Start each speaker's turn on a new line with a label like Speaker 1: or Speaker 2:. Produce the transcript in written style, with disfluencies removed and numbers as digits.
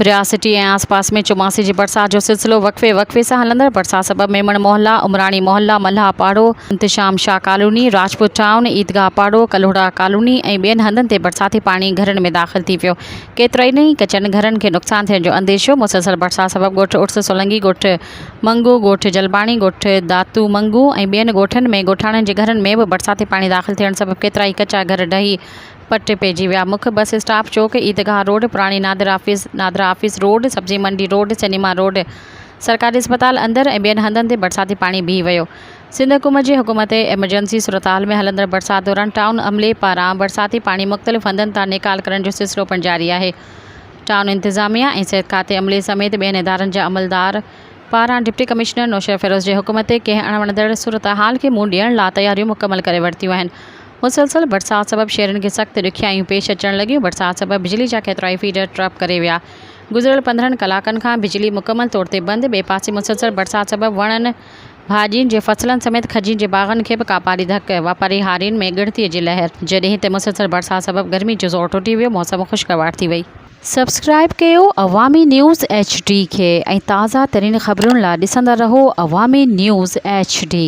Speaker 1: پريا city ۽ آسپاس ۾ چوماسي جي برسات جو سلسلو وقفي وقفي سان هلندڙ برسات سبب ميمڻ محلا، عمراڻي محلا، ملاح پاڙو، انتشام شاهه ڪالوني، راجپوت ٽائون، عيدگاهه پاڙو، ڪلهوڙا ڪالوني ۽ ٻين هنڌن تي برساتي پاڻي گهرن ۾ داخل ٿي ويو. ڪيترن ئي ڪچن گهرن کي نقصان ٿيڻ جو انديشو، مسلسل برسات سبب ڳوٺ عرس سولنگي، ڳوٺ منگو، ڳوٺ جلباڻي، ڳوٺ داتو منگو ۽ ٻين ڳوٺن ۾ ڳوٺاڻن جي گهرن ۾ به برساتي پاڻي داخل ٿيڻ سبب ڪيترائي ڪچا گهر ڊهي پٽ پئجي ويا. مک بس اسٽاپ چوڪ، عيدگاهه روڊ، پراڻي نادر آفيس، نادرا آفيس روڊ، سبزي منڊي روڊ، سئنيما روڊ، سرڪاري اسپتال اندر ۽ ٻين هنڌن تي برساتي پاڻي بيهي ويو. سنڌ حڪومت جي حڪم تي ايمرجنسي صورتحال ۾ هلندڙ برسات دوران ٽائون عملي پاران برساتي پاڻي مختلف هنڌن تان نيڪال ڪرڻ جو سلسلو پڻ جاري آهي. ٽائون انتظاميا ۽ صحت کاتي عملي سميت ٻين ادارن جا عملدار پاران ڊپٽي ڪمشنر نوشهروفيروز جي حڪم تي ڪنهن اڻوڻندڙ صورتحال کي منهن ڏيڻ لا تياريون مڪمل ڪري ورتيون آهن. مسلسل برسات سبب شهرين کي سخت ڏکيائيون پيش اچڻ لڳيون، برسات سبب بجلي جا ڪيترائي فيڊر ٽرپ ڪري ويا، گذريل 15 ڪلاڪن کان بجلي مڪمل طور تي بند، ٻئي پاسي مسلسل برسات سبب وڻن، ڀاڄين جي فصلن سميت کجين جي باغن کي به ڪاپاري ڌڪ، واپاري هارين ۾ ڳڻتي جي لهر، جڏهن ته مسلسل برسات سبب گرمي جو زور ٽٽي ويو، موسم خوشگوار ٿي وئي. سبسڪرائيب ڪيو عوامي نيوز ايڇ ڊي کي ۽ تازه ترين خبرن لا ڏسندا رهو عوامي نيوز ايڇ ڊي.